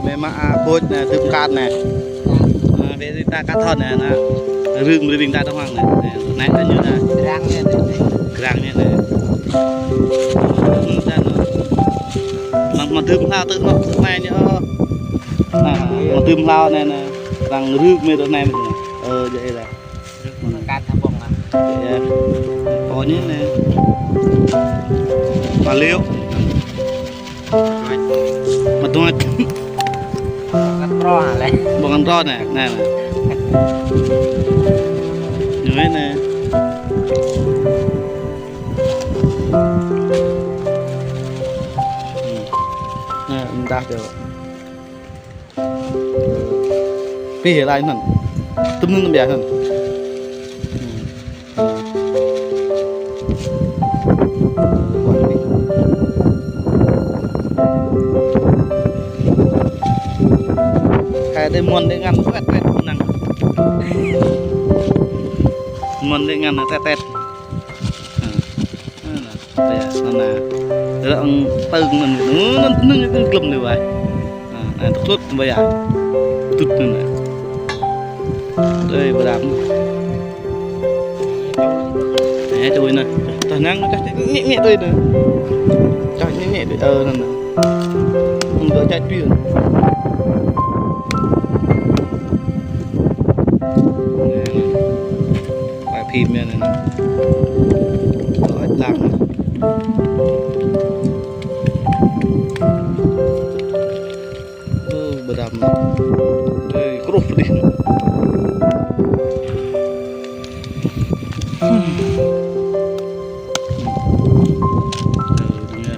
ແມ່ມາອາໂພດນະ ຕື່ມກາດນະ ເວລາກາດທອດນະ ນະ ລຶງບໍ່ໄດ້ວິ່ງໄດ້ຕ້ອງຫວັງນະ ນະ ນະ ອັນຢູ່ນະ ກາງນີ້ນະ ກາງນີ້ນະ ອືມ ຈັ່ງເນາະ ມາ ມາຕື່ມເຫຼົ້າຕື່ມເນາະ ແມ່ນຢູ່ ມາຕື່ມເຫຼົ້າແນ່ນະ ກາງລຶງແມ່ນຕົວແນ່ ເອີ ເອີ ການທຳບົງນະ ເອີ ພໍນີ້ແຫຼະ ມາເລັວ ມາຕົວະ ກັນລໍຫັ້ນແຫຼະ ບໍ່ກັນລໍນະ ນັ້ນນະ ຢູ່ແມ່ນນະ ອືມ ເອີ ມັນດັກເດີ. ເປຫຼາຍນັ້ນ ຕຶມໜຶ່ງເບຍນັ້ນ ອືມ ແຕ່ໄດ້ມ່ວນໄດ້ງັນແຕດໆ ນັ່ງ ມ່ວນໄດ້ງັນແຕດໆ ເອີ ນັ້ນນະ. ເອີ ນັ້ນນະ ແລ້ວອັນຕຶງນັ້ນ ເອີ ນັ້ນໜຶ່ງກຶມເລີຍວ່າ ອ່າ ອັນຕຸດບໍ່ຢາກ ຕຸດນັ້ນນະ ເອີຍ ບໍ່ດຳ ແໜ່ ໂຕຍນະ ຕານັງ ນີ້ ນີ້ ໂຕຍນະ ຈັກ ນີ້ ນີ້ ເອີ ນັ້ນນະ ມັນກໍຈັດປີນ ປາພີມແມ່ນນະ ລອຍຫຼັງ ເອີ ບໍ່ດຳ ເອີຍ ກຣຸບດີ ເອີ ດີນະ.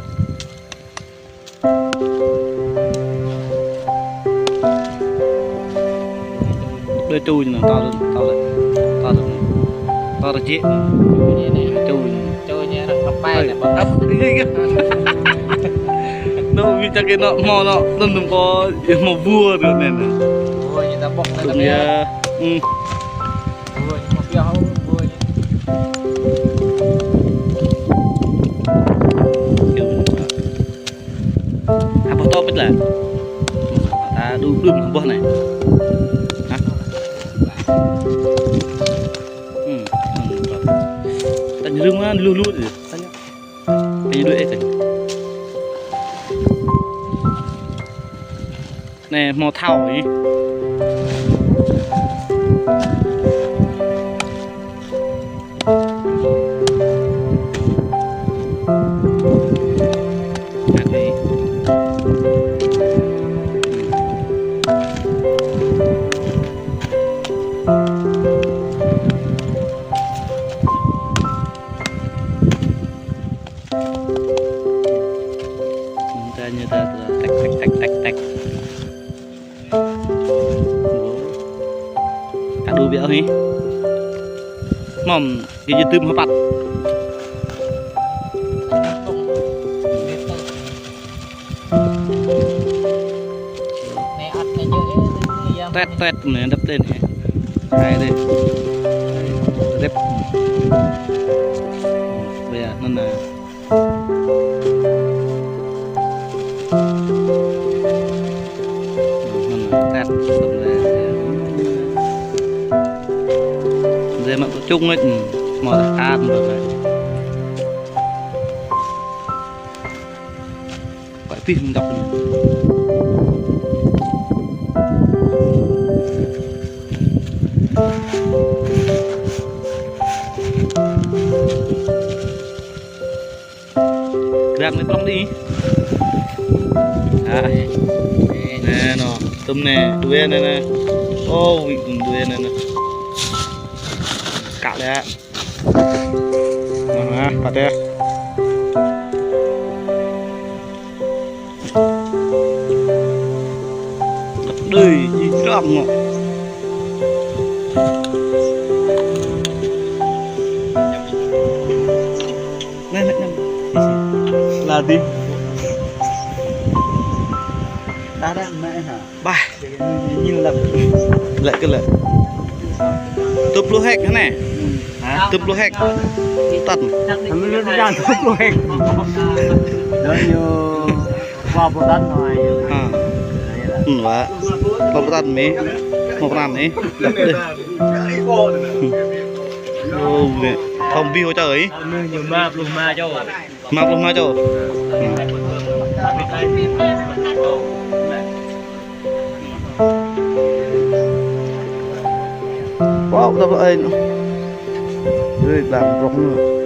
ເດີ ຈູຍນະ ຕາ ຕາ ຕາ ຕາ ຕາ ເຈ ຈູຍນະ ຈູຍນະ ໄປແລ້ວ ເນາະ ມີຈັກເນາະ ໝໍເນາະ ນັ້ນກໍໝໍບົວເດີ ແມ່ນນະ ໂອ້ຍ ຕາບອກເລີຍ ອືມ ໂອ້ຍ ໝໍເປີເຮົາ ໂອ້ຍ. ຫາບໍ່ຕອບເບິດລະ ຕາດູດຶມບໍ່ນະ ຮະ ອືມ ຕັນລຶມມາລູດໆ ຕັນ ໄປດ້ວຍເອີ ແນ່ ໝໍເຖົ້ານີ້ ອັນນີ້ ມັນຈະຍືດຕາ ແຕັກ ແຕັກ ແຕັກ ແຕັກ ແຕັກ ໂອ້ ກະດູບຽວນີ້ ໝໍ້ມ ກິນຢູ່ຕື່ມຫາປັດ ແຕດແຕດ ແມ່ນດັບເດັ່ນ ໄດ້ເດ້ ເລັບ ເວຍນັ້ນນະ ນັ້ນນະ ແຕດ ເດມາຈຸງເງິນ ໝໍຕະການເບິ່ງເລີຍ. ປະຕິດມັນດັບ ກະດັງໃນກລ້ອງດີ ອ່າ ແນ່ເນາະ ຕຶມແນ່ ດູແນ່ນະ ໂອ້ ວິກ ດູແນ່ນະ ກະແລ້ວ. ມາ ມາ ປາແຕ ເດີ ອີກລອບເນາະ ນັ້ນ ນັ້ນ ລາດິ ຕາດຳ ມາຫາ ບາຍ ຍິງລະ ແລະ ກະແລະ ຕຸບໂລແຮກຫັ້ນແນ່ ຕຸບໂລແຮກ ຕັນ ທຳໄມໄດ້ຢ້ານຕຸບໂລແຮກ ເດີນຢູ່ ວ່າບໍ່ທັນໜ້ອຍ ອ່າ ອືມ ວ່າ ເຮົາບໍ່ທັນມີ ບໍ່ທັນນີ້ ດັບເດ້. ໂອ້ ນີ້ ທອມບີຫົວໃຈ ມາ ມາ ມາ ມາເຈົ້າ. ວ້າວ ດັບເອີ ເຮີຍ ດັງ ລົງ.